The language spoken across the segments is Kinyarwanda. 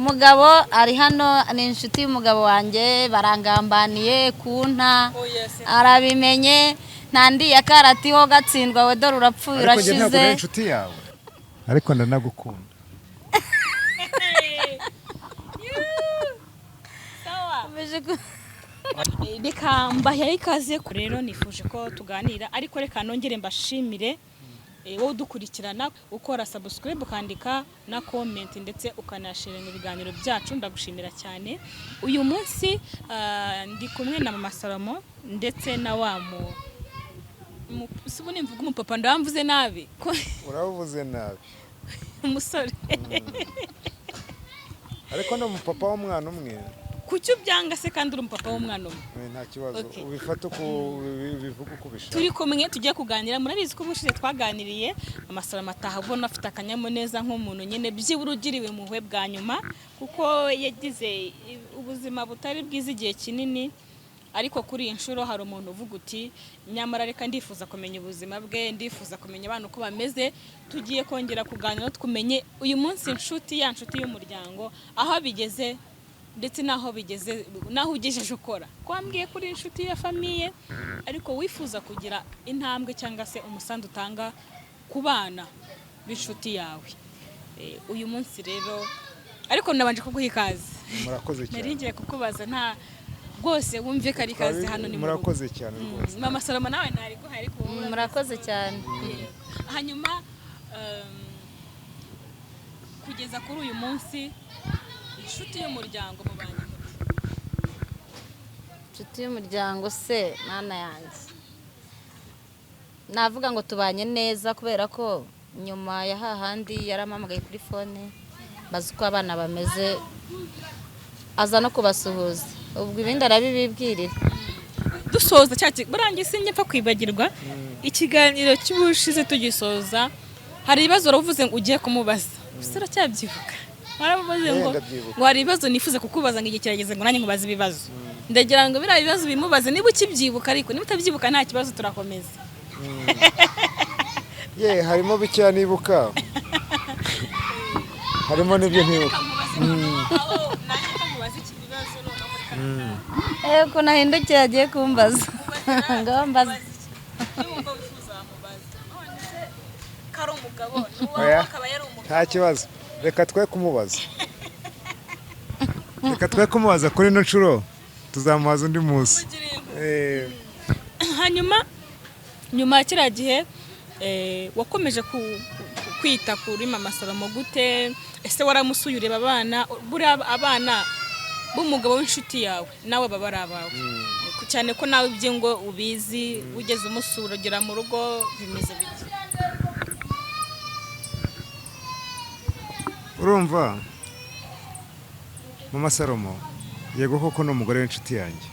Umugabo ari hano, ni inshuti y'umugabo wanjye, barangambaniye kunta. Arabimenye, ntandiye akaratiho gatsindwa we, dore urapfuye. Ariko njye ntabwo Urashize. nari inshuti yawe, ariko ndanagukunda. Komeje. Reka mbahe ikaze rero, nifuje ko tuganira, ariko reka nongere mbashimire wowe udukurikirana, ukora subscribe, ukandika na comment, ndetse ukanasharinga ibiganiro byacu. Ndagushimira cyane. Uyu munsi ndi kumwe na Mama Salomo ndetse na wa si ubu nimvuga umupapa ndamvuze nabi ko? Urabuvuze nabi. Umusore. Ariko ni umupapa w'umwana umwe. Kuki ubyanga se kandi uri umupapa w'umwana umwe? Nta kibazo. Okay. Ubifate uko ubivuga, uko ubishaka. Turi kumwe, tugiye kuganira. Murabizi ko ubushize twaganiriye amasaro ataha ubona afite akanyamuneza nk'umuntu nyine byibura ugiriwe impuhwe bwa nyuma, kuko yagize ubuzima butari bwiza igihe kinini. Ariko kuri iyi nshuro hari umuntu uvuga uti: "Nyamara reka ndifuza kumenya ubuzima bwe, ndifuza kumenya abana uko bameze." Tugiye kongera kuganira, tumenye uyu munsi inshuti ya nshuti y'umuryango aho bigeze, ndetse n'aho bigeze, n'aho ugejeje ukora. Ko wambwiye kuri inshuti ya famille, ariko wifuza kugira intambwe cyangwa se umusanzu utanga ku bana b'inshuti yawe. Uyu munsi rero ariko nabanje kuguha ikaze. Murakoze Nari cyane. ngiye kukubaza, nta rwose wumve ko ari ikaze hano ni mu rugo. Murakoze cyane rwose. Mama Salomo, nawe nariguhaye, ariko wowe urabizi. Murakoze cyane. Yego. Hanyuma kugeza kuri uyu munsi, inshuti y'umuryango mubanye mute? Inshuti y'umuryango se, mwana yanjye, navuga ngo tubanye neza, kubera ko nyuma ya hahandi yarampamagaye kuri phone, bazi uko abana bameze, aza no kubasuhuza. Ubwo ibindi arabibibwirira. Dusoza cya burangiye, sinjye mpfa kwibagirwa ikiganiro cy'ubushize. Tugisoza hari ibibazo waravuze ngo ugiye kumubaza, gusa uracyabyibuka? Waravuze ngo Ndabyibuka. ngo hari ibibazo nifuza kukubaza, ngo igihe kirageze ngo nanjye nkubaze ibibazo. Ndagira ngo biriya bibazo bimubaze niba ukibyibuka, ariko niba utabyibuka nta kibazo, turakomeza. Ye, harimo bikeya nibuka, harimo n'ibyo ntibuka. Aho nanjye kamubaza iki bibazo noneho muri kano kanya. Ukuntu ahindukiye agiye kumbaza, ngaho mbaza. Niwumva wifuza wamubaza. None se ko ari umugabo n'uwawe Oya. akaba yari umugabo? Nta kibazo, reka twe kumubaza kuri ino nshuro, tuzamubaza undi munsi. Ugiriye impuhwe. Hanyuma nyuma ya kiriya gihe wakomeje kwita kuri Mama Salomo gute? Ese waramusuye ureba abana? Buriya abana b'umugabo w'inshuti yawe nawe baba ari abawe, cyane ko nawe ibye ngo ubizi. Ugeze umusura, ugera mu rugo, bimeze bite? Urumva, Mama Salomo, yego koko ni umugore w'inshuti yanjye.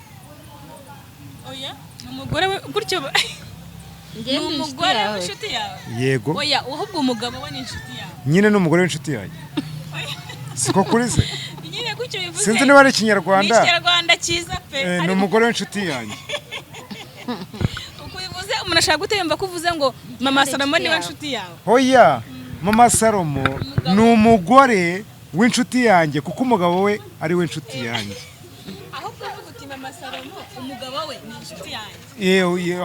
Oya, ni umugore we gutyo Njye ni ndi inshuti umugore yawe. w'inshuti yawe. Yego. Oya, ahubwo umugabo we ni inshuti yawe. Nyine ni umugore w'inshuti yanjye, siko kuri se? Nyine gutyo bivuze. Sinzi niba ari Ni Ikinyarwanda. Ikinyarwanda cyiza pe. Ni Ariko umugore w'inshuti yanjye. Uko ubivuze umuntu ashaka gute yumva ko uvuze ngo Mama Ari Salomo inshuti niwe yawe. nshuti yawe. Hoya, Mama Salomo ni umugore w'inshuti yanjye kuko umugabo we ari we inshuti yanjye. Ahubwo uvuga uti: "Mama Salomo, umugabo we ni inshuti yanjye." Yewe,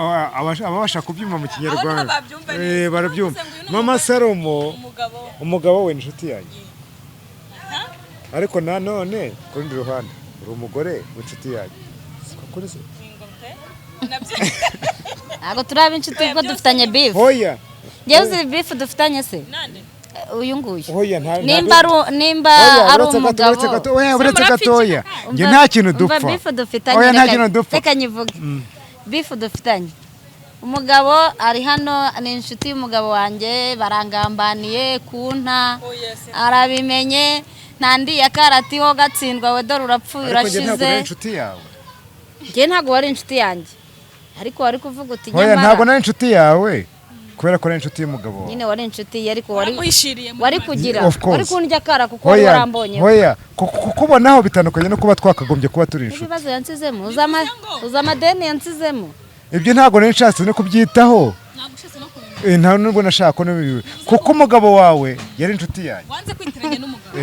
ababasha kubyumva mu Kinyarwanda Aho niho babyumva neza. Barabyumva. Uvuze ngo uyu ni Mama Salomo, umugabo umugabo we ni inshuti yanjye, ariko nanone ku rundi ruhande uri umugore w'inshuti yanjye, siko kuri se? Ni ngo pe nabyo. Ntabwo turaba inshuti kuko dufitanye beef. Hoya. Njyewe uzi beef dufitanye se? Nande? Uyu nguyu. Hoya, nta Nimba ari nimba Oya, ari uretse gato, uretse umugabo gato, oya, uretse Murapfa gatoya. iki? Njye nta kintu Umva, dupfa. Beef dufitanye. Oya, nta kintu dupfa. Reka nyivuge beef dufitanye. Umugabo ari hano, ni inshuti y'umugabo wanjye, barangambaniye kunta. Arabimenye, ntandiye akaratiho gatsindwa we, dore urapfuye. Ariko njye ntabwo Urashize. nari inshuti yawe. Njye ntabwo wari inshuti yanjye, ariko wari kuvuga uti Oya, nyamara ntabwo nari inshuti yawe kubera ko nari inshuti y'umugabo wawe. Nyine wari inshuti ye, ariko wari Waramuhishiriye muri wari make. kugira Of course. wari kundya akara kuko wari Hoya, warambonye. hoya, kukubonaho bitandukanye no kuba twakagombye kuba turi inshuti. Ibibazo yansizemo, Bivuze ngo- uzi amadeni yansizemo? Ibyo ntabwo nari nshatse no kubyitaho. Ntabwo ushatse no kubimenya. Nta nubwo nashaka ko n'ibi, kuko umugabo wawe yari inshuti yanjye. Wanze kwitiranya n'umugabo.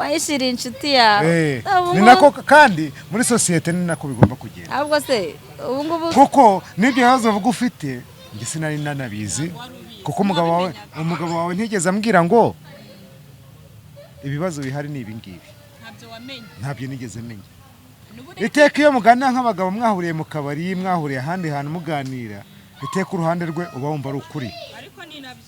Wahishiriye inshuti yawe. Ni nako kandi muri sosiyete ni nako bigomba kugenda. Ahubwo se ubu ngubu Kuko n'ibyo bibazo uvuga ufite, njye sinari nanabizi, kuko umugabo wawe ntigeze ambwira ngo ibibazo bihari ni ibi ngibi. Ntabyo wamenye? Ntabyo nigeze menya. N'ubu rero. Iteka iyo muganira nk'abagabo, mwahuriye mu kabari, mwahuriye ahandi hantu muganira, iteka uruhande rwe uba wumva ari ukuri. Ariko ni nabyo.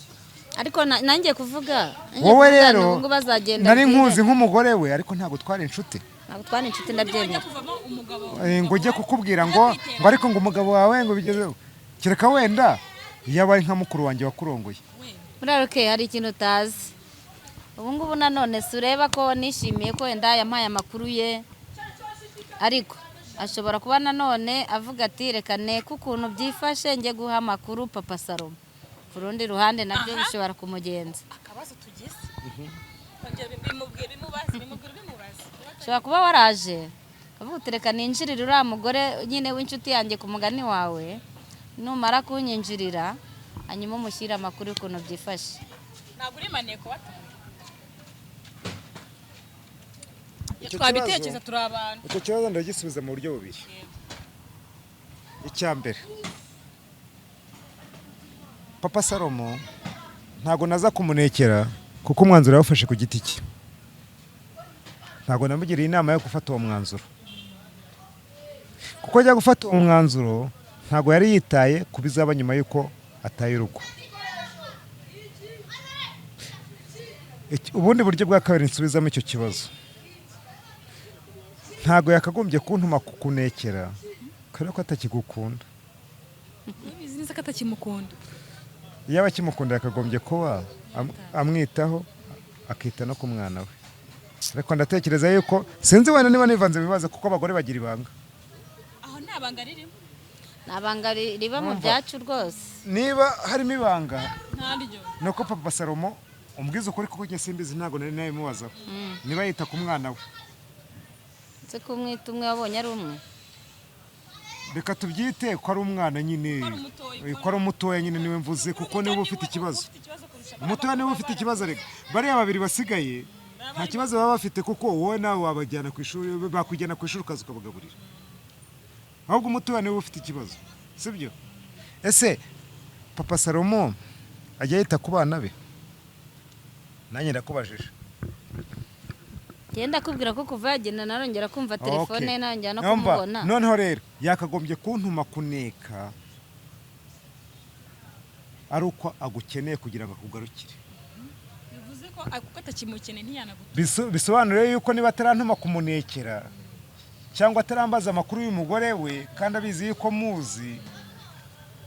Ariko nanjye kuvuga Wowe kuvuga rero ni ubu ngubu azagenda nari abwire. nkuzi nk'umugore we, ariko ntabwo twari inshuti. Ntabwo twari inshuti, ndabyemera. Kuvamo umugabo. Ngo ujye kukubwira ngo ariko ngo umugabo wawe ngo bigezeho, kereka wenda iyo aba ari nka mukuru wanjye wakurongoye. Muri aroke hari ikintu utazi. Ubu ngubu nanone si ureba ko nishimiye ko wenda yampaye amakuru ye, ariko ashobora kuba nanone avuga ati: "Reka neke ukuntu byifashe, njye guha amakuru Papa Salomo." Ku rundi ruhande nabyo bishobora kumugenza. Akabazo tugize, kongera bimubwira, bimubaze, bimubwira, bimubaze. Ushobora kuba waraje ukavuga uti: "Reka ninjirire uriya mugore nyine w'inshuti yanjye." Ku mugani wawe, numara kunyinjirira, hanyuma umushyire amakuru y'ukuntu byifashe. Ntabwo uri maneko watumye. Icyo Twabitekereza, turi abantu. Icyo kibazo ndagisubiza mu buryo bubiri. Icya mbere, Papa Salomo ntabwo naza kumunekera, kuko umwanzuro yawufashe ku giti cye. Ntabwo namugiriye inama yo gufata uwo mwanzuro, kuko ajya gufata uwo mwanzuro ntabwo yari yitaye ku bizaba nyuma y'uko ataye urugo. Ubundi buryo bwa kabiri nsubizamo icyo kibazo, ntabwo yakagombye kuntuma kukunekera kubera ko atakigukunda. Ubizi neza ko atakimukunda. Iyo aba akimukunda yakagombye kuba amwitaho, akita no ku mwana we. Ariko ndatekereza yuko, sinzi wenda niba nivanze mu bibazo, kuko abagore bagira ibanga. Aho nta banga ririmo. Nta banga riba mu Numva. byacu rwose. Niba harimo ibanga, Ntaryo. ni uko Papa Salomo umbwiza ukuri, kuko njye simbizi, ntabwo nari nabimubazaho niba yita ku mwana we. Nzi kumwita umwe, wabonye ari umwe. Reka tubyite ko ari umwana nyine. Ko ari umutoya. Ko ari umutoya nyine, niwe mvuze, kuko niwe ufite ikibazo. Ufite ikibazo kurusha Umutoya niwe ufite ikibazo. Reka bariya babiri basigaye nta kibazo baba bafite, kuko wowe nawe wabajyana ku ishuri, bakujyana ku ishuri ukaza ukabagaburira. Ahubwo umutoya niwe ufite ikibazo, sibyo? Ese Papa Salomo ajya yita ku bana be? Nanjye ndakubajije. Genda kubwira ko kuva yagenda narongera kumva telefone, narongera no Numva, kumubona. Noneho rero yakagombye kuntuma kuneka ari uko agukeneye kugira ngo akugarukire. Bivuze ko kuko atakimukeneye ntiyanagutuye. Bisobanure yuko niba atarantuma kumunekera cyangwa atarambaza amakuru y'umugore we, kandi abizi yuko muzi,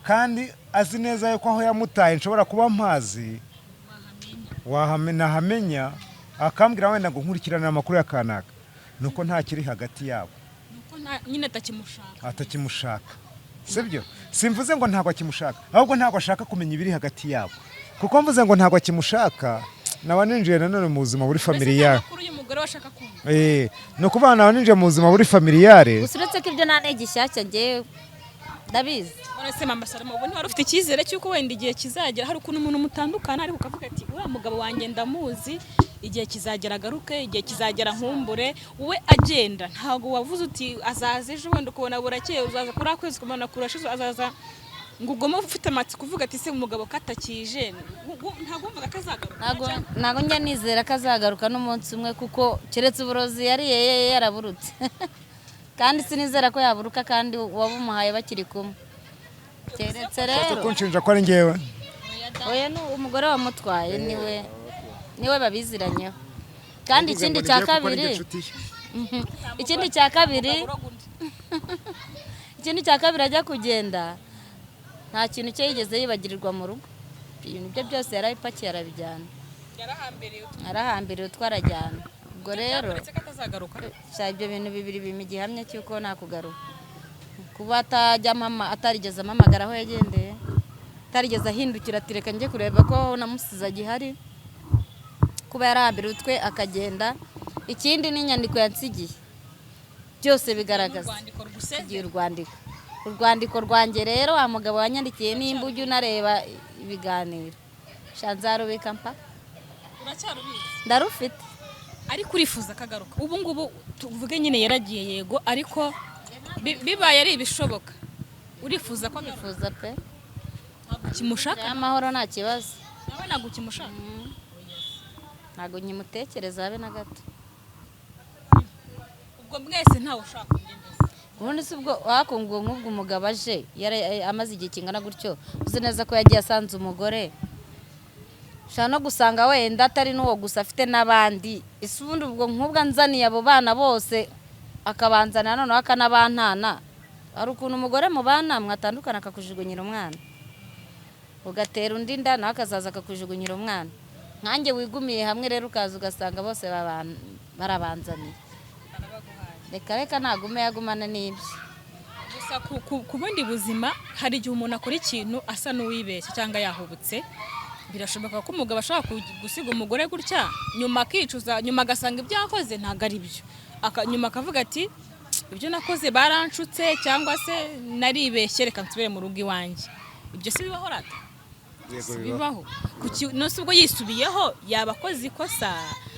kandi azi neza yuko aho yamutaye nshobora kuba mpazi, nahamenya akambwira wenda ngo nkurikirane amakuru ya kanaka, nuko nta kiri hagati yabo. Nuko nyine atakimushaka. Atakimushaka, sibyo? Simvuze ngo ntabwo akimushaka, ahubwo ntabwo ashaka kumenya ibiri hagati yabo, kuko mvuze ngo ntabwo akimushaka naba ninjiye nanone mu buzima buri Mbese nta familial. makuru y'umugore we ashaka kumva. Ni ukuvuga naba ninjiye mu buzima buri familial. Gusa uretse ko ibyo nta n'igishyashya, njyewe ndabizi. None se Mama Salomo, ubu ntiwari ufite icyizere cy'uko wenda igihe kizagera, hari ukuntu umuntu mutandukana ariko ukavuga ati: "Uriya mugabo wanjye ndamuzi, igihe kizagera agaruke, igihe kizagera nkumbure we"? Agenda ntabwo wavuze uti azaza ejo, wenda ukabona burakeye, uzaza kuri kwezi ukabona kurashize, azaza, ngo ugome ufite amatsiko uvuga ati: "Se umugabo katakije?" Ntabwo wumvaga ko azagaruka? Ntabwo njya nizera ko azagaruka n'umunsi umwe, kuko keretse uburozi yariye yaraburutse, kandi sinizera ko yaburuka kandi wabumuhaye bakiri kumwe, keretse rero Kunshinja ko ari njyewe. Oya, ni umugore wamutwaye, niwe babiziranyeho. Kandi ikindi cya kabiri, ajya kugenda nta kintu cye yigeze yibagirirwa mu rugo. Ibintu bye byose yarabipakiye arabijyana. Yarahambiriye. Arahambiriye utwo arajyana. Ubwo rero uretse ko atazagaruka. Sha, ibyo bintu bibiri bimpa igihamya cy'uko nakugaruka: kuba atajya atarigeze ampamagara aho yagendeye, atarigeze ahindukira ati: "Reka njye kureba ko namusize agihari", kuba yarahambiriye utwe akagenda. Ikindi ni inyandiko yansigiye, byose bigaragaza Urwandiko rugusezera. Nsigiye urwandiko rwanjye. Rero wa mugabo wanyandikiye, nimba ujya unareba ibiganiro, sha, nzarubika mpaka Uracyarubizi? Ndarufite. Ariko urifuza akagaruka ubu ngubu? Tuvuge nyine yaragiye, yego, ariko bibaye ari ibishoboka, urifuza ko agaruka? Nifuza pe. Ntabwo ukimushaka? Amahoro, nta kibazo. Nawe ntabwo ukimushaka? Ntabwo nkimutekereza habe na gato. Ubwo mwese ntawe ushaka undi mbese? Ubundi si ubwo wakunguwe nk'ubwo umugabo aje amaze igihe kingana gutyo, uzi neza ko yagiye asanze umugore, ushobora no gusanga wenda atari n'uwo gusa, afite n'abandi. Ese ubundi ubwo nk'ubwo anzaniye abo bana bose, akabanzanira noneho akanabantana, hari ukuntu umugore mubana mwatandukana akakujugunyira umwana, ugatera undi nda nawe akazaza akakujugunyira umwana, nkanjye wigumiye hamwe rero ukaza ugasanga bose barabanzaniye. Reka reka, nagume yagumana n'ibye. Gusa ku bundi buzima, hari igihe umuntu akora ikintu asa n'uwibeshya cyangwa yahubutse. Birashoboka ko umugabo ashobora gusiga umugore gutya, nyuma akicuza, nyuma agasanga ibyo yakoze ntabwo ari byo. Nyuma akavuga ati: "Ibyo nakoze baranshutse, cyangwa se naribeshye, reka nsubire mu rugo iwanjye." Ibyo si bibaho rata? Yego. Si bibaho? Kuki nose ubwo yisubiyeho yaba akoze ikosa?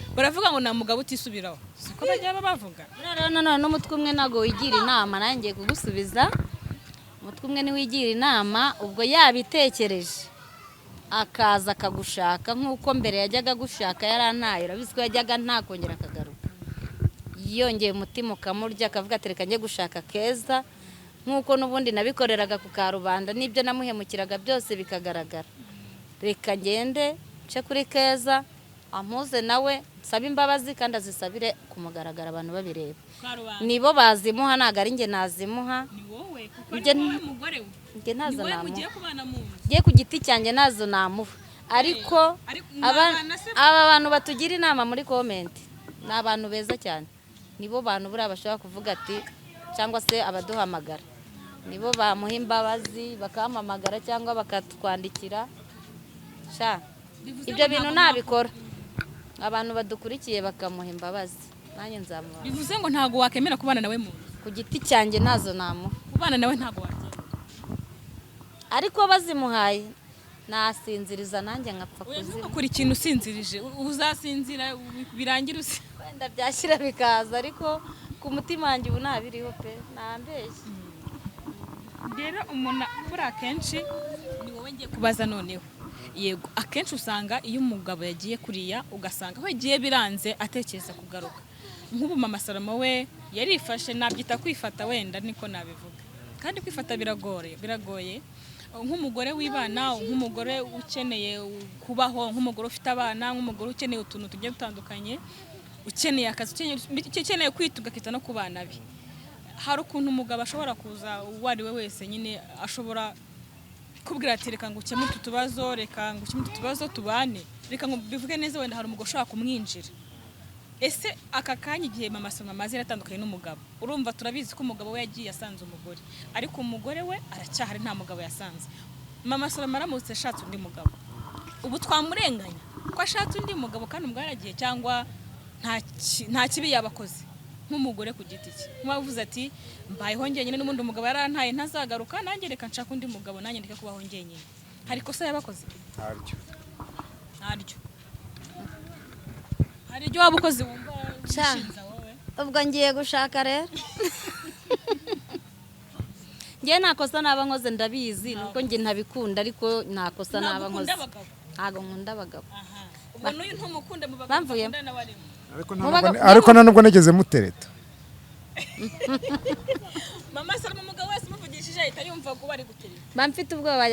Baravuga ngo nta mugabo utisubiraho, siko bajya bavuga? Rero nanone n'umutwe umwe ntabwo wigira inama. Nanjye ngiye kugusubiza: umutwe umwe ntiwigira inama. Ubwo yabitekereje akaza akagushaka nk'uko mbere yajyaga agushaka yarantaye, urabizi ko yajyaga ntakongera akagaruka, yongeye umutima ukamurya, akavuga ati: "Reka njye gushaka Keza nk'uko n'ubundi nabikoreraga ku karubanda, n'ibyo namuhemukiraga byose bikagaragara. Reka ngende nce kuri Keza, ampuze nawe, nsabe imbabazi kandi azisabire ku mugaragaro abantu babireba." Karubanda. Nibo bazimuha, ntabwo ari njye nazimuha. Ni wowe kuko ni wowe mugore we. Njye Ni ntazo wowe namuha. mugiye kubana mu nzu. Njye ku giti cyanjye ntazo namuha, ariko Ariko mwabana se? Aba bantu batugira inama muri comment ni abantu beza cyane. Nibo bantu buriya bashobora kuvuga ati, cyangwa se abaduhamagara, nibo bamuha imbabazi, bakampamagara cyangwa bakatwandikira sha. Bivuze Ibyo ngo bintu ntabwo nabikora, abantu badukurikiye bakamuha imbabazi, nanjye nzamuha. Bivuze ngo ntabwo wakemera kubana nawe mu nzu? Ku giti cyanjye ntazo namuha. Kubana nawe ntabwo wabyemera? Ariko bazimuhaye nasinziriza nanjye nkapfa Oya, kuzima. ntugakore ikintu usinzirije. Uzasinzira birangire usi Wenda byashyira bikaza, ariko ku mutima wanjye ubu ntabiriho pe, ntambeshye. Rero umuntu buriya akenshi, ni wowe ngiye kubaza noneho. Yego, akenshi usanga iyo umugabo yagiye kuriya, ugasanga aho yagiye biranze, atekereza kugaruka. Nk'ubu mama Salomo we yarifashe, nabyita kwifata wenda, niko nabivuga, kandi kwifata biragoye, biragoye nk'umugore w'ibana, nk'umugore ukeneye kubaho, nk'umugore ufite abana, nk'umugore ukeneye utuntu tugiye dutandukanye, ukeneye akazi, ukeneye kwitunga, akita no ku bana be. Hari ukuntu umugabo ashobora kuza, uwo ari we wese nyine, ashobora kubwira ati: "Reka ngo ukemure utu tubazo, reka ngo ukemure utu tubazo tubane." Reka ngo bivuge neza, wenda hari umugabo ushobora kumwinjira. Ese aka kanya igihe mama Soma amaze yaratandukanye n'umugabo, urumva turabizi ko umugabo we yagiye asanze umugore, ariko umugore we aracyahari, nta mugabo yasanze. Mama Soma aramutse ashatse undi mugabo, ubu twamurenganya ko ashatse undi mugabo kandi umugabo yaragiye, cyangwa nta kibi yaba akoze nk'umugore ku giti cye, nk'uwavuze ati: "Mbayeho njyenyine, n'ubundi umugabo yarantaye ntazagaruka, nanjye reka nshake undi mugabo, nanjye ndeke kubaho njyenyine"? Hari ikosa yaba akoze? Ntaryo. Ntaryo. Hari ibyo waba ukoze wumva Sha. wishinza wowe? Ubwo ngiye gushaka rero, ngiye nta kosa naba nkoze, ndabizi, nuko njye ntabikunda, ariko nta kosa naba Ntabwo nkoze. ukunda abagabo? Ntabwo nkunda abagabo. Aha, ubwo n'uyu ntumukunda mu bagabo? Bamvuyemo. Bakundana nawe arimo? Ariko ariko nta nubwo nigeze mutereta. Mama Salomo, umugabo wese umuvugishije ahita yumva ko bari gutereta. Mba mfite ubwoba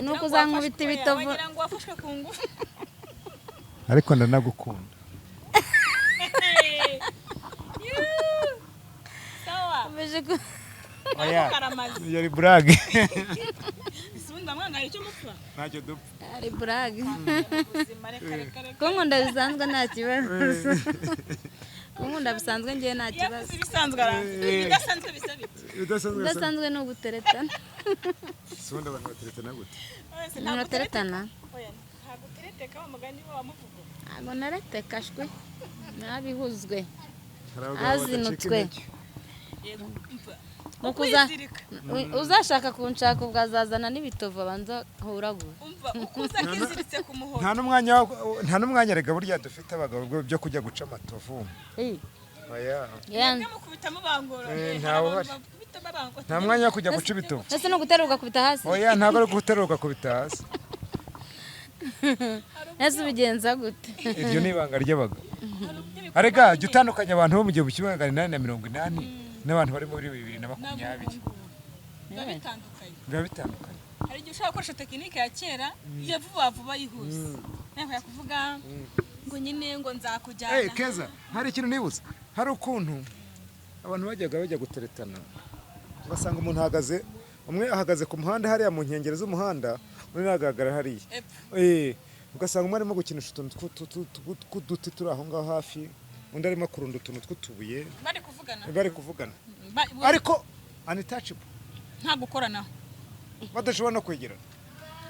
nuko uzankubita ibitovu. Wagira ngo wafashwe ku ngufu. Ariko ndanagukunda. Yuuu. Sawa. Ukomeje ku- Oya. Karamaze. Yari burage. Ese ubundi ndamwanga, hari icyo mupfa? Ntacyo dupfa. Ari burage. Ubuzima, reka reka reka. Kunkunda bisanzwe nta kibazo, kunkunda bisanzwe ngewe nta Iyo kibazo. avuze ibisanzwe aranze, ibidasanzwe bisa bite? Ibidasanzwe. Udasanzwe ni uguteretana. Si ubundi abantu bateretana gute? Wese Umuntu ntabwo ateretana. Oya, ntabwo utereteka wa mugani wa muvugo. Ntabwo naretekashwe, nabihuzwe. Hari abagabo badacika Azinutswe. intege. Yego, umva. Mu kuza Ukwizirika. Uzashaka kunshaka ubwo azazana n'ibitovu abanza ahuragura. Umva ukuza akiziritse ku muhoro. Nta n'umwanya rega burya dufite abagabo byo kujya guca amatovu. Oya. Yeah. Mwebwe mukubita mubangura. Ntawe uhari. Mukubita mubangura. Nta mwanya wo kujya guca ibitovu. Ese ni uguterura ugakubita hasi? Oya, ntabwo ari guterura ugakubita hasi. Ese ubigenza gute? Iryo ni ibanga ry'abagabo. Hari uburyo bikorwa Arega nyine. jya utandukanya abantu bo mu 1880 n'abantu bari muri 2020. Biba bitandukanye. Biba bitandukanye. Hari igihe ushobora gukoresha tekinike ya kera ya vuba vuba yihuse, ntabwo yakuvuga ngo nyine ngo nzakujyana. Hey, Keza, hari ikintu nibutse. Hari ukuntu abantu bajyaga bajya guteretana, ugasanga umuntu ahagaze, umwe ahagaze ku muhanda hariya mu nkengero z'umuhanda, undi ahagaragara hariya. Epfo. Ugasanga umwe arimo gukinisha utuntu tw'uduti turi aho ngaho hafi, undi arimo kurunda utuntu tw'utubuye. Bari kuvugana. Bari kuvugana ariko untouchable. Nta gukoranaho. Badashobora no kwegerana.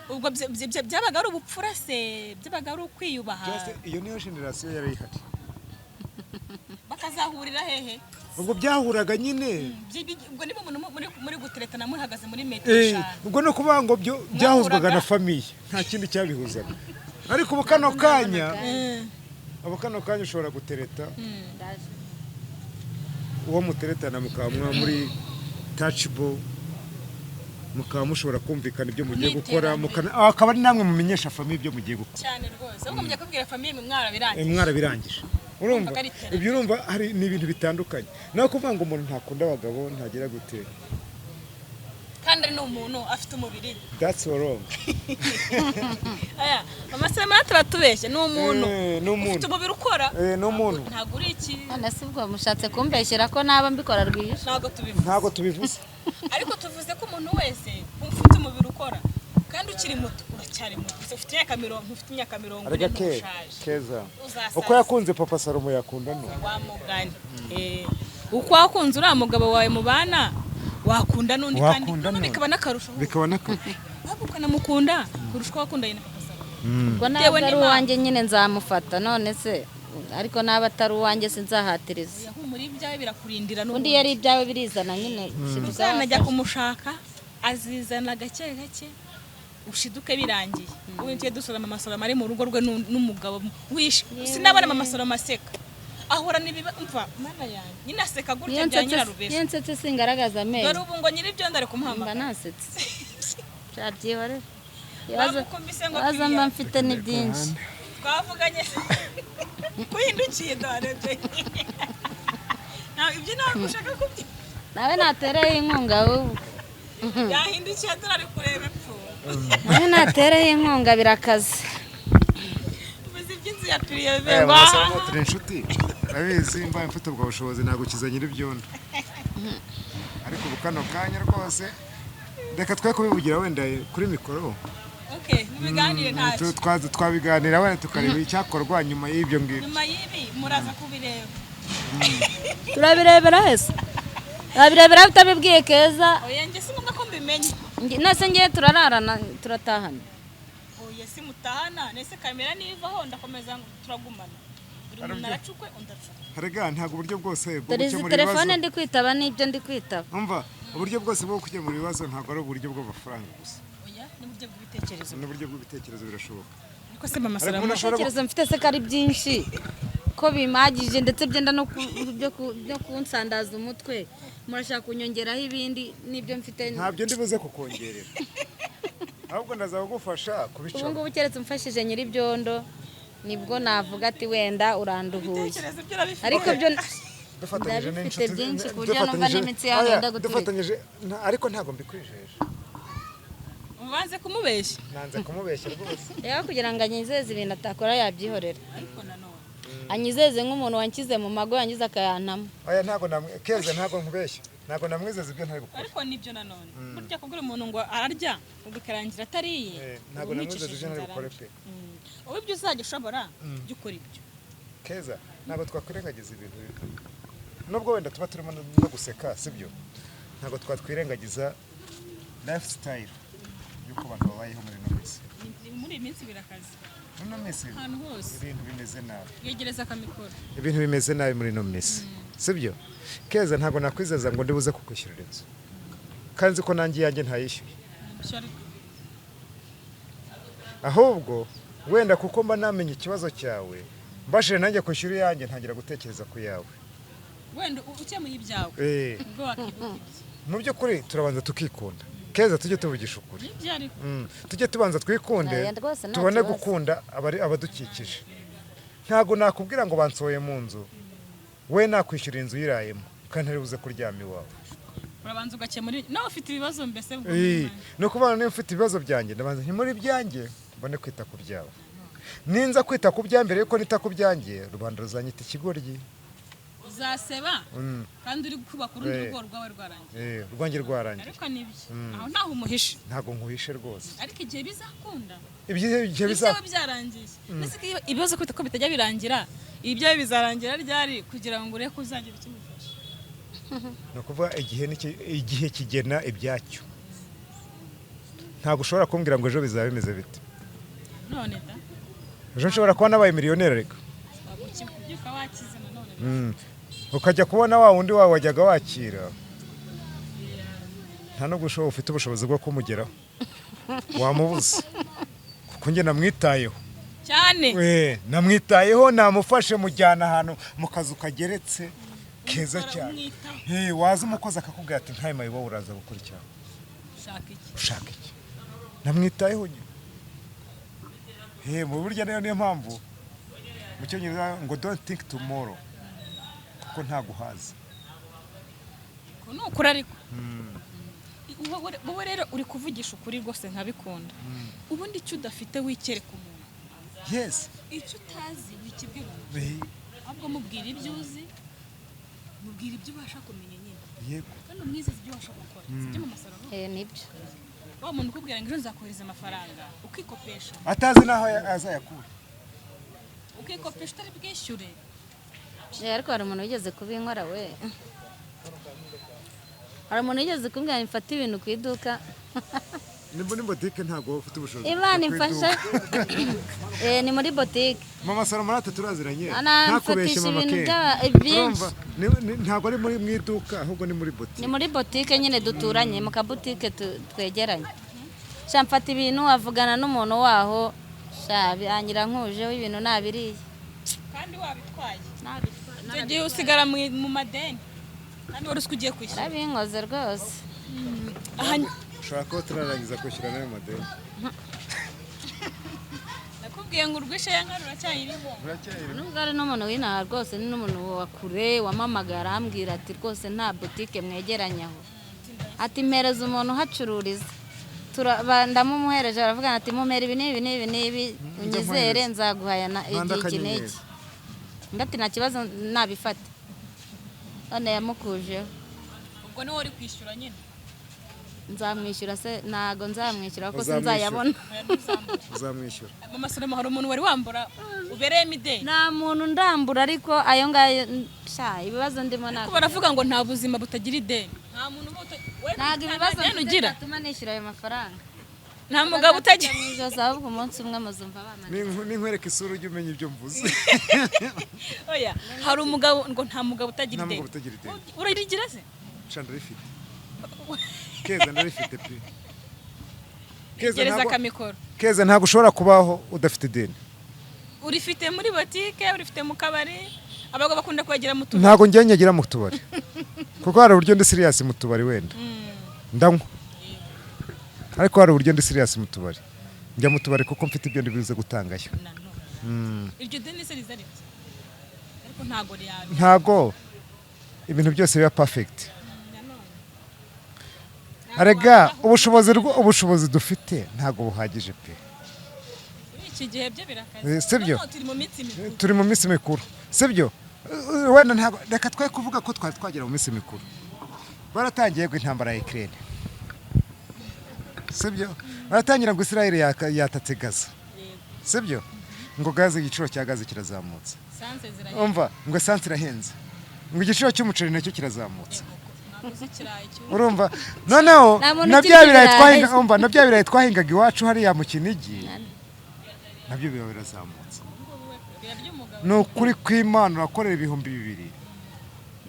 Ubwo byabaga ari ubupfura se, byabaga ari ukwiyubaha? Just iyo niyo generation yari ihari. Bakazahurira hehe? Ubwo byahuraga nyine. Ubwo niba umuntu muri guteretana muhagaze muri metero 5. Ubwo ni ukuvuga ngo byo byahuzwaga na famille, nta kindi cyabihuzaga. Ariko ubu kano kanya ushobora gutereta uwo muteretana mukaba mwa muri touchable, mukaba mushobora kumvikana ibyo mugiye gukora, akaba ari namwe mumenyesha famille ibyo mugiye gukora. Cyane rwose, ahubwo mujya kubwira famille mwe mwarabirangiye. Mwarabirangije, urumva. Urumva ko ari iterambere. Ibyo urumva hari ni ibintu bitandukanye naho kuvuga ngo umuntu ntakunda abagabo, ntagira gute. Kandi ari n'umuntu afite umubiri. That's wrong. Aya mama Salama turatubeshye, ni umuntu Ni umuntu. ufite umubiri ukora. Ni umuntu. Ntabwo uri iki. None se ubwo mushatse kumbeshyera ko naba mbikora rwihishwa? Ntabwo tubivuze. Ntabwo tubivuze. Ariko tuvuze ko umuntu wese ufite umubiri ukora kandi ukiri muto, uracyari muto, ufite imyaka 40, ufite imyaka 40 Arega ke ntushaje. Keza, Uzasaza. uko yakunze Papa Salomo yakunda no Wa mugani. Uko wakunze uriya mugabo wawe mubana, wakunda n'undi kandi Wakunda noneho n'undi. bikaba n'akarusho. Bikaba n'akarusho. Ahubwo ukanamukunda kurusha uko wakundanye na Papa Salomo. Ubwo Bitewe ntabwo ari n'impamvu. uwanjye nyine nzamufata. None se ariko naba atari uwanjye sinzahatiriza. Humura, ibyawe birakurindira Undi n'ubundi. iyo ari ibyawe birizana nyine. Uzanajya kumushaka azizana gake gake, ushiduke birangiye. Ubu tugiye dusura Mama Soloma ari mu rugo rwe n'umugabo wishe. Sinabona Mama Soloma aseka, ahorana ibiba. Mva mana yanjye, nyine aseka gutya bya nyirarubeshya. Iyo nsetse singaragaza Dore amenyo. ubu ngo nyir'ibyondo ari Mba kumuhamagara. nasetse, byabyihorera ibibazo. Bamukumbise ngo Ibibazo mba kiriya. mfite ni byinshi. Twavuganye kuhindukiye dore ibyo ntabwo ushaka kubyo. Nawe natereho inkunga ahubwo. Yahindukiye dore ari kureba epfo. Nawe natereho inkunga, birakaze. Ubuze iby'inzu ya piriye Mama ngo Salomo turi inshuti, urabizi. Mbaye mfite ubwo bushobozi nagukiza nyir'ibyondo, ariko ubu kano kanya rwose reka twe kubivugira wenda kuri mikoro. Okay, mubiganire ntacyo. Twabiganira wenda tukareba icyakorwa nyuma y'ibyo ngibyo. Nyuma y'ibi muraza kubireba. Turabirebera hese, turabirebera utabibwiye Keza. Oya, njye si ngombwa ko mbimenye. Nese ngiye turararana, turatahana. Oya, si mutahana nese kamera nivaho ndakomeza ngo turagumana, buri muntu aracukwe undi acukwe. Harega ntabwo uburyo bwose bwo Dore izi gukemura telefone ibibazo ndi kwitaba n'ibyo ndi kwitaba. Umva, uburyo bwose bwo gukemura ibibazo ntabwo ari uburyo bw'amafaranga gusa. Oya, n'uburyo bw'ibitekerezo. N'uburyo bw'ibitekerezo birashoboka. Ariko se Mama Ariko Salomo, umuntu ashobora Ibitekerezo mfite se ko ari byinshi, ko bimagije ndetse byenda no byo kunsandaza umutwe, murashaka kunyongeraho ibindi n'ibyo mfite? Ntabyo ndi buze kukongerera, ahubwo ndaza kugufasha Ubu kubicamo. ngubu keretse umfashije nyir'ibyondo nibwo navuga ati wenda uranduhuye. Ibitekerezo byo urabifite. Ariko byo Dufatanyije ndabifite n'inshuti byinshi ku buryo numva dufatanyije- n'imitsi yanjye Oya, yenda guturika. Dufatanyije ariko ntabwo mbikwijeje. Ubanze kumubeshya. Nanze kumubeshya rwose. Rero kugira ngo anyizeze ibintu atakora yabyihorera. Ariko nanone Anyizeze nk'umuntu wanshyize mu mago yangize akayantamo. Oya, ntabwo namwe Keza, ntabwo nkubeshya, ntabwo namwizeza ibyo ntari bukore. Ariko nibyo nanone, burya kubwira umuntu ngo ararya ubwo bikarangira atariye, Ntabwo uba namwizeza umwicishije ibyo ntari inzara bukore mbi. pe. Wowe ibyo uzajya ushobora jya ukora ibyo. Keza, ntabwo twakwirengagiza ibintu, nubwo wenda tuba turimo no guseka, sibyo? Ntabwo twakwirengagiza lifestyle y'uko abantu babayeho muri ino minsi. Muri iyi minsi birakaze. Muri ino minsi Ahantu hose. ibintu bimeze nabi. Yegereza akamikoro. Ibintu bimeze nabi muri ino minsi. Sibyo? Keza, ntabwo nakwizeza ngo ndibuze kukwishyurira inzu, kandi nzi ko nanjye iyanjye ntayishyuye. Ibyo ariko. Ahubwo wenda kuko mba namenye ikibazo cyawe, mbashije nanjye kwishyura iyanjye, ntangira gutekereza ku yawe. Wenda ukemuye ibyawe, ubwo wakibuka ibye. Mu by'ukuri turabanza tukikunda. Keza, tujye tuvugisha ukuri. Nibyo ariko. Tujye tubanza twikunde, Oya, rwose nta tubone kibazo. gukunda abari abadukikije. Ntabwo nakubwira ngo bansohoye mu nzu, we nakwishyura inzu uyirayemo kandi ntari buze kuryama iwawe. Urabanza ugakemura, nawe ufite ibibazo mbese ubwo. Ni ukuvuga niba mfite ibibazo byanjye, ndabanza nkemura ibyanjye, mbone kwita ku byawe. Ninza kwita ku bya mbere yuko nita ku byanjye, rubanda ruzanyita ikigoryi. Uzaseba kandi uri kubaka urundi rugo rwawe rwarangiye. Urwanjye rwarangiye. Ariko nibyo, aho ntaho umuhishe. Ntabwo nkuhishe rwose. Ariko igihe bizakunda, Ibyo biza ibyawe byarangiye. Mbese ko ibibazo ko bitajya birangira, ibyawe bizarangira ryari kugira ngo ureke uzagira ikimufasha? Ni ukuvuga igihe igihe kigena ibyacyo. Ntabwo ushobora kumbwira ngo ejo bizaba bimeze bite. None da. Ejo nshobora kuba nabaye miliyoneri reka. Ukibyuka wakize nanone. Ukajya kubona wa wundi wawe wajyaga wakira, nta nubwo ufite ubushobozi bwo kumugeraho, wamubuze, kuko njye namwitayeho. Cyane. We, namwitayeho, namufashe mujyana ahantu mu kazu kageretse keza Umutwara, cyane. umwitaho. Waza umukozi akakubwira ati: "Ntayo mayibobo, uraza gukurikira." Ushaka iki? Ushaka iki? Namwitayeho nyine. Mu buryo nayo niyo mpamvu mu Cyongereza ngo "Don't think tomorrow", kuko ntaguhaza. Ko ni ukuri ariko. Wowe rero uri kuvugisha ukuri rwose nkabikunda. Ubundi icyo udafite wikereka umuntu. Icyo utazi wikibwira umuntu. Ahubwo mubwira ibyo uzi, mubwira ibyo ubasha kumenya nyine. Kandi umwizeze ibyo ubasha gukora, sibyo mu masaro? Nibyo. Wa muntu ukubwira ngo ejo nzakohereza amafaranga, ukikopesha, Atazi n'aho azayakura. ukikopesha utari bwishyure. Ariko hari umuntu wigeze kubinkora we. Hari umuntu wigeze kumbwira ngo mfate ibintu ku iduka. Ni muri botike, ntabwo ufite ubushobozi Imana bwo ku imfasha. iduka. Ni muri botike. Mama Salomo, natwe turaziranye. Anamfatisha Ntakubeshye mama ibintu Ke. byinshi. Urumva, ntabwo ari muri mu iduka, ahubwo ni muri botike. Ni muri botike nyine duturanye, mu kabutike twegeranye. Sha, mfata ibintu, avugana n'umuntu waho, sha, birangira nkujeho ibintu nabiriye. Kandi wabitwaye. Icyo gihe usigara mu madeni kandi wari uzi ko ugiye kwishyura. Yarabinkoze rwose. Aha. Ushobora kuba turarangiza kwishyura n'ayo madeni. Nakubwiye ngo urwishe ya nka ruracyayirimo. Ruracyayirimo. Nubwo ari n'umuntu w'inaha rwose, ni n'umuntu wa kure wamamagara, arambwira ati: "Rwose nta butike mwegeranye aho?" Ati: "Mpereza umuntu uhacururiza." Ndamumuhereje, aravuga ati: "Mumera ibi n'ibi n'ibi n'ibi, unyizere, nzaguhayana Nkanda igihe iki akanyenyeri. n'iki." Undi ati: "Nta kibazo, nabifate." None yamukujeho. Ubwo niwe uri kwishyura nyine. Nzamwishyura se? Ntago nzamwishyura kuko Uzamwishyura. sinzayabona. Oya, ntuzambure. Uzamwishyura. Mama Salomo, hari umuntu wari wambura ubereyemo ideni? Nta muntu ndambura, ariko ayo ngayo, sha, ibibazo ndimo Ariko ntabwo baravuga ngo nta buzima butagira ideni, nta muntu uba we ntabwo nta ibibazo deni mfite ugira. byatuma nishyura ayo mafaranga. Nta mugabo utagira. Mu ijosi, ahubwo umunsi umwe muzumva bamanitse. Ninkwereka isura ujye umenya ibyo mvuze. Oya, hari umugabo ngo nta mugabo utagira Nta ideni. mugabo utagira ideni. Urarigira se? Sha, ndarifite Keza, ndarifite pe Keza. Gereza akamikoro. Keza, ntabwo ushobora kubaho udafite ideni. Urifite muri botike, urifite mu kabari, abagabo bakunda kubagira mu tubari. Ntabwo njya nyagira mu tubari, kuko hari uburyo ndi serious mu tubari. Wenda ndanywa, ariko hari uburyo ndi serious mu tubari. Njya mu tubari kuko mfite ibyo ndibuze gutangayo. Nanone iryo deni se riza rite? Ariko ntago ryabi. Ntabwo ibintu byose biba perfect. Nanone Arega ubushobozi dufite ntabwo buhagije pe. Muri iki gihe byo birakaze. Sibyo? Noneho turi mu minsi mikuru. Turi mu minsi mikuru, sibyo? Wenda ntabwo, reka twe kuvuga ko twari twagera mu minsi mikuru, baratangiye ngo intambara ya Ukraine, sibyo? Baratangira ngo Israel yatatse Gaza, sibyo? Ngo gaze, igiciro cya gaze kirazamutse. Essence zirahenze. Umva, ngo essence irahenze, ngo igiciro cy'umuceri nacyo kirazamutse. Mwaguze ikirayi cy'ubu. Urumva noneho Nta muntu na ukirya bya birayi ibirayi. twahinga, umva, na bya birayi twahingaga iwacu hariya mu Kinigi nabyo biba birazamutse. Birarya umugabo. Ni ukuri kw'Imana, urakorera 2000.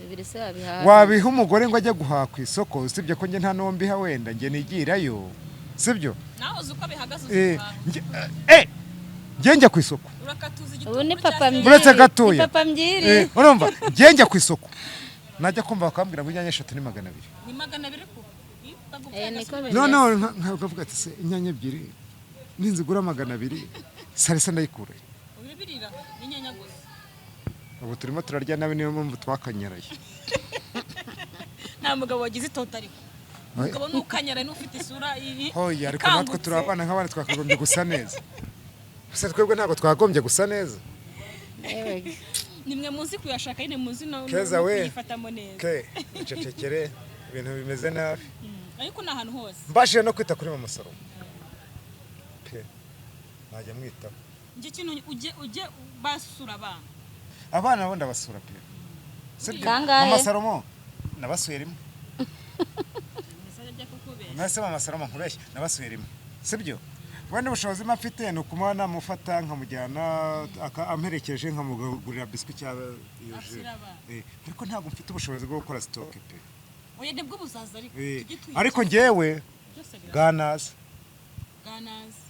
Bibiri se wabihaha? Wabiha umugore ngo ajye guhaha ku isoko, usibye ko njye nta n'uwo mbiha, wenda njye nigirayo, sibyo? Nawe uzi uko bihagaze, uzi guhaha. Njye njya ku isoko. Urakatuza Ubu ni igitunguru papa cya mbyiri. Uretse gatoya. Ni papa mbyiri. Urumva, njye njya ku isoko, najya kumva bakambwira ngo inyanya eshatu ni 200. Ni 200 ko. Niko bimeze. Noneho nkavuga ati: "Se inyanya ebyiri ninzigura 200, salisa ndayikura?" Ubibirira n'inyanya gusa. Ubu turimo turarya nabi, niyo mpamvu twakanyaraye. Nta mugabo wagize itoto, ariko umugabo nukanyara n'ufite isura iri Hoya, ariko natwe ikangutse. turi abana nk'abandi, twakagombye gusa neza. Gusa twebwe ntabwo twakagombye gusa neza. Yewe. Nimwe muzi kuyashaka nyine, muzi no Keza no we. kuyifatamo neza. Ke icecekere, ibintu bimeze nabi. Ariko ni ahantu hose. Mbashije no kwita kuri mama Salomo pe, najya mwitaho. Njye kintu ujye basura abana. Abana bo ndabasura pe, sibyo? Kangahe? Mama Salomo nabasuye rimwe. Message ajya kukubeshya. Mwese mama Salomo nkubeshye, nabasuye rimwe, sibyo? Wenda ubushobozi mba mfite ni ukumuba namufata nkamujyana, amperekeje, nkamugurira biswi cyangwa iyo jus. Asura abana. Ariko ntabwo mfite ubushobozi bwo gukora stock pe. Oya, nibwo buzaza, ariko tujye tuyita. Ariko njyewe Byose biraza. bwanaza. Bwanaza.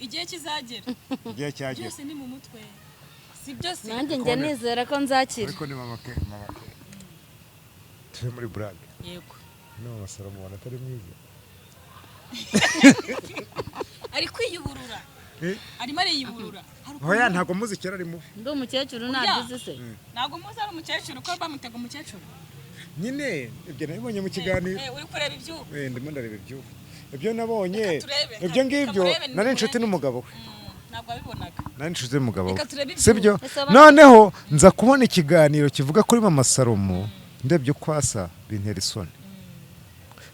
Igihe kizagera. Igihe cyagera. Byose ni mu mutwe, si byose. Nanjye njya nizera ko nzakira. Ariko ni mama ke, mama ke, turi muri burage. Yego. Ni mama Salomo, ubona atari mwiza? Ari kwiyuburura. Arimo ariyuburura. Hari ukuntu- Hoya, ntabwo muzi kera ari mubi. Ndi umukecuru, ntabyo uzi se? Ntabwo muzi ari umukecuru, ko bamutega umukecuru. Nyine ibyo nabibonye mu kiganiro. Uri kureba ibyubu. Ndimo ndareba ibyubu, ibyo nabonye. Reka turebe, Ibyo ngibyo reka murebe, nari inshuti nimurebe. n'umugabo we. Ntabwo wabibonaga. Nari inshuti n'umugabo we. Reka turebe ibyubu. Sibyo? Ese waba- Noneho nza kubona ikiganiro kivuga kuri mama Salomo, ndebye uko asa bintera isoni.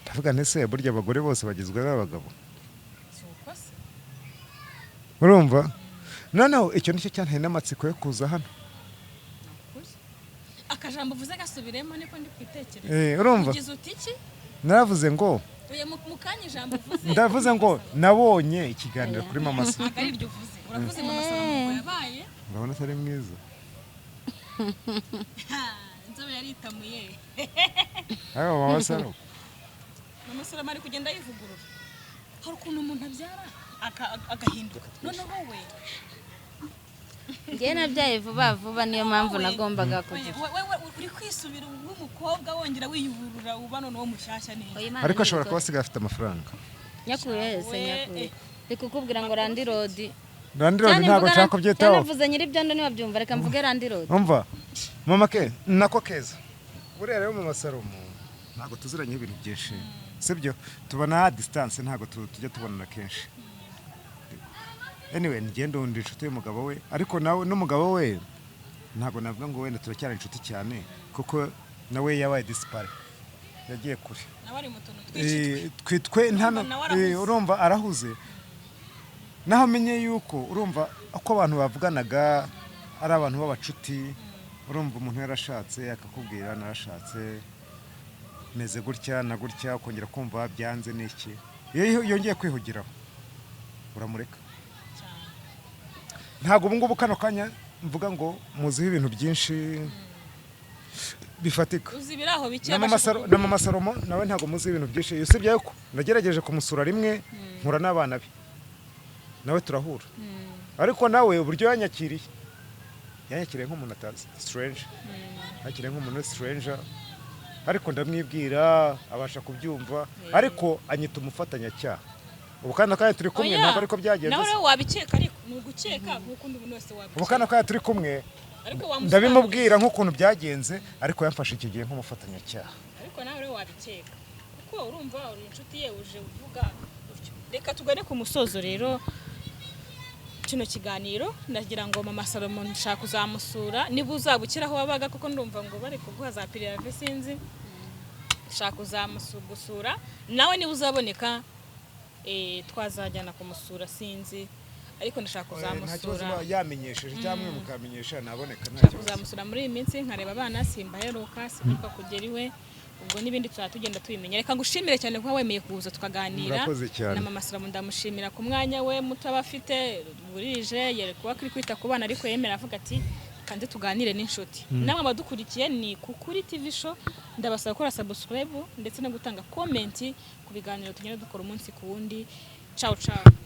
Ndavuga nti: "Se burya abagore bose bagizwe n'abagabo?" Si uko se? Urumva, noneho icyo nicyo cyanteye n'amatsiko yo kuza hano. Ukuri. Akajambo uvuze gasubiremo, niko ndi kwitekereza. Urumva? Ugize uti iki? Naravuze ngo Oya, mu kanya ijambo uvuze. Ndavuze ngo nabonye ikiganiro kuri mama Ntabwo ari iryo uvuze. Uravuze mama Salomo ngo yabaye Urabona atari mwiza? Ha, inzobe yaritamuye. Ariko mama Salomo Mama Salomo ari kugenda yivugurura. Hari ukuntu umuntu abyara agahinduka, noneho we Njyewe nabyaye vuba vuba, niyo mpamvu nagombaga kugira. We uri kwisubira w'umukobwa, wongera wiyuburura, uba noneho mushyashya neza. Oya, Imana Ariko ashobora ntibikora. kuba asigaye afite amafaranga. Nyakuye se? Nyakuye, ndi kukubwira ngo landlord. Landlord, Cyane ntabwo mvuga nshaka kubyitaho. Cyane mvuze nyir'ibyondo ntibabyumva, reka mvuge landlord. Umva mama ke, nako keza, buriya rero mama Salomo ntabwo tuziranye ibintu byinshi, sibyo? Tubona distance, ntabwo tujya tubonana kenshi. Anyway, ngende undi inshuti y'umugabo we, ariko nawe n'umugabo we ntabwo navuga ngo wenda turacyari inshuti cyane, kuko nawe yabaye disparu, yagiye kure. Nawe ari mu tuntu twinshi. Twe nta Urumva nawe arahuze. Urumva arahuze. Naho menye yuko, urumva uko abantu bavuganaga ari abantu b'abacuti, urumva umuntu yarashatse akakubwira: "Narashatse, meze gutya na gutya," ukongera kumva byanze n'iki. Iyo yongeye kwihugiraho uramureka. Cyane. Ntabwo ubu ngubu kano kanya mvuga ngo muziho ibintu byinshi bifatika. Uzi ibiri aho bike. Na mama na mama Salomo nawe ntabwo muzi ibintu byinshi, usibye yuko nagerageje kumusura rimwe, mpura n'abana be, nawe turahura, ariko nawe uburyo yanyakiriye, yanyakiriye nk'umuntu atazi, stranger, yakiriye nk'umuntu stranger, ariko ndamwibwira abasha kubyumva, ariko anyita umufatanyacyaha. Ubu kano kanya turi kumwe, ntabwo ariko byagenze Nawe se. rero wabikeka, ariko ni ugukeka nk'uko undi muntu wese wabikeka. Ubu kano kanya turi kumwe, Ariko wamusobanurira. ndabimubwira nk'ukuntu byagenze, ariko yamfashe icyo gihe nk'umufatanyacyaha. Ariko nawe rero wabikeka, kuko urumva uri inshuti ye, uje uvuga utyo. Reka tugane ku musozo rero kino kiganiro. Ndagira ngo mama Salomo nshaka kuzamusura, niba uzaba ukiri aho wabaga, kuko ndumva ngo bari kuguha za préavis, sinzi. Nshaka kuzamusura nawe niba uzaboneka, twazajyana kumusura, sinzi, ariko ndashaka Nta kibazo. kuzamusura. Yamenyesheje cyangwa mwe mukamenyesha, naboneka, nta Nshaka kibazo. kuzamusura muri iyi minsi, nkareba abana, simbaheruka, simperuka kugera iwe. Ubwo n'ibindi tuzaba tugenda tubimenya. Reka ngushimire cyane kuba wemeye kuza tukaganira. Murakoze cyane. Na mama Salomo ndamushimira ku mwanya we muto aba afite, burije yari kuba kuri kwita ku bana, ariko yemera avuga ati Kandi tuganire n'inshuti namwe abadukurikiye ni ku Kuri TV Show. Ndabasaba gukora subscribe ndetse no gutanga comment ku biganiro tugenda dukora umunsi ku wundi. Ciao ciao.